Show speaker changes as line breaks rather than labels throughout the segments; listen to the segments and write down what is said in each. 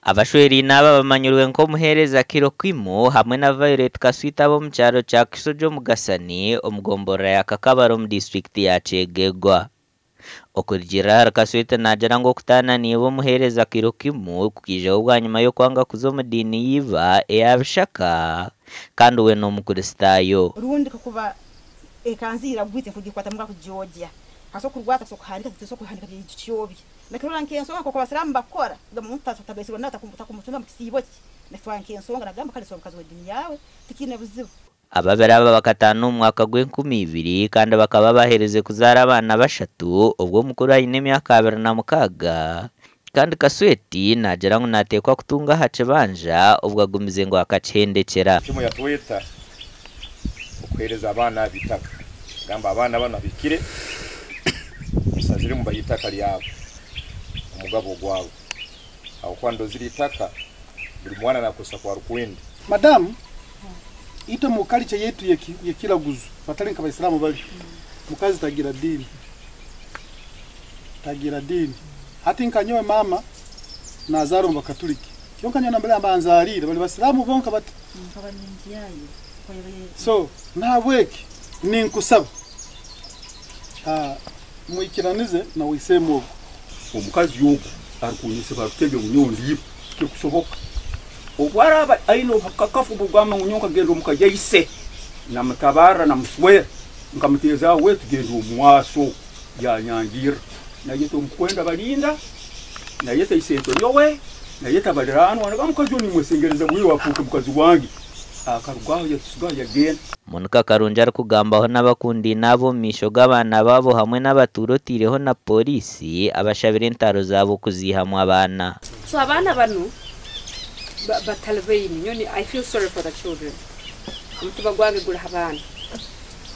Abashweriine aba bamanyirwe nk'omuheereza Kiro Kimu hamwe na Violet Kaswita ab'omu kyaro kya Kisojo Omugasani omu gomborora ya Kakabaro omu disiturikiti ya Kyegegwa. Okurugiirira ahari Kaswita naagira ngu okutaana naiba omuheereza Kiro Kimu kukaijaho bwanyima y'okwanga kuza omu diini ya iba eya Bishaka kandi we n'Omukristaayo.
Rundi kakuba ekanzu iragwite nkugikwata muka kugyogya kaso kurwata kaso kuhandika tuso kuhandika byekyobye nakirora nk'ensonga nk'oku abasiraamu bakora gamba omuntu atagaisirwe nawe takumutunda mu kisiibo kye nakitwara nk'ensonga nagamba kale soba mukazi w'ediini yaawe tikiine buzibu.
Ababiri aba bakataana omu mwaka gw'enkumi ibiri kandi bakaba baherize kuzaara abaana bashatu obwo omukuru aine emyaka 26 kandi Kasweti naagira ngu naateekwa kutunga aha kibanja obwo agumize ngu akakihendekyera.
Kimwe yatweta okuheereza abaana aba itaka. Gamba abaana banu abahikire musaziremu bahe itaka ryabo, omugabo gwabo. Ahabw'okuba ndozire itaka buri mwana nakozesa ku arukwenda.
Madamu, itwe mu kalica yaitu y'ekiraguzo batari nka Baisiramu bari, mukazi tagira diini. Tagira diini. Hati nka nyowe maama nazaarwa omu Bakaturiki, kyonka nyowe nambere banzaariire bari Basiraamu bonka bati. So nahabweki ninkusaba mwikiranize na Wisemu ogu.
Omukazi ogu arikunyesiba arikutebya ngu nyowe ndi iba, tikirikusoboka. Obu araaba aine obukakafu bw'okugamba ngu nyowe nkagenda omu ka ya ise, namutabarra namuswera, nkamuteeza aho wetu tugenda omu mwaso, yanyangirra. Nayeta omukwenda balinda, nayeta isento nyowe, nayeta baliraanwa, nagamba omukazi onu nimwesengereza bwiru afuuke mukazi wange. Akarugaho yatusigaho yagenda.
Monica Karungi arikugambaho n'abakundaine aba omu maisho g'abaana baabo hamwe n'abatuura otaireho na pooriisi abashabire entaro zaabo kuziihamu abaana.
So abaana banu batalibaine nyowe I feel sorry for the children. Omutima gwange guri ha baana.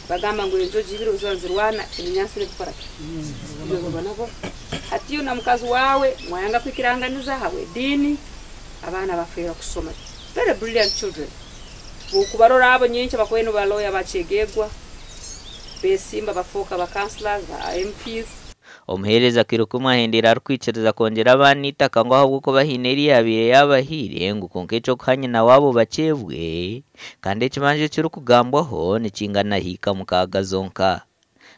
Bagamba ngu enjojo ibiri obu ziba nizirwana ebinyaatsi nibikora ki? Nibibonabona. Hati iwe na mukazi waawe mwayanga kwikiranganiza habw'ediini, abaana bafeerwa kusoma. Very brilliant children. Okubarora abo nyenkya bakubaire niba lawyer ba Kyegegwa, besimba bafooka ba councillors, ba MPs.
Omuheereza Kirukumu ahendeire arikwikiriza kwongyera abaana eitaka ngu ahabw'okuba haine eri yaabaire yaabahaire ngu kwonka eky'okuha nyina waabo bakyebwe kandi ekibanja ekirikugambwaho nikingana hiika 6 zonka.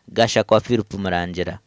Gashakwa Philip Murangira.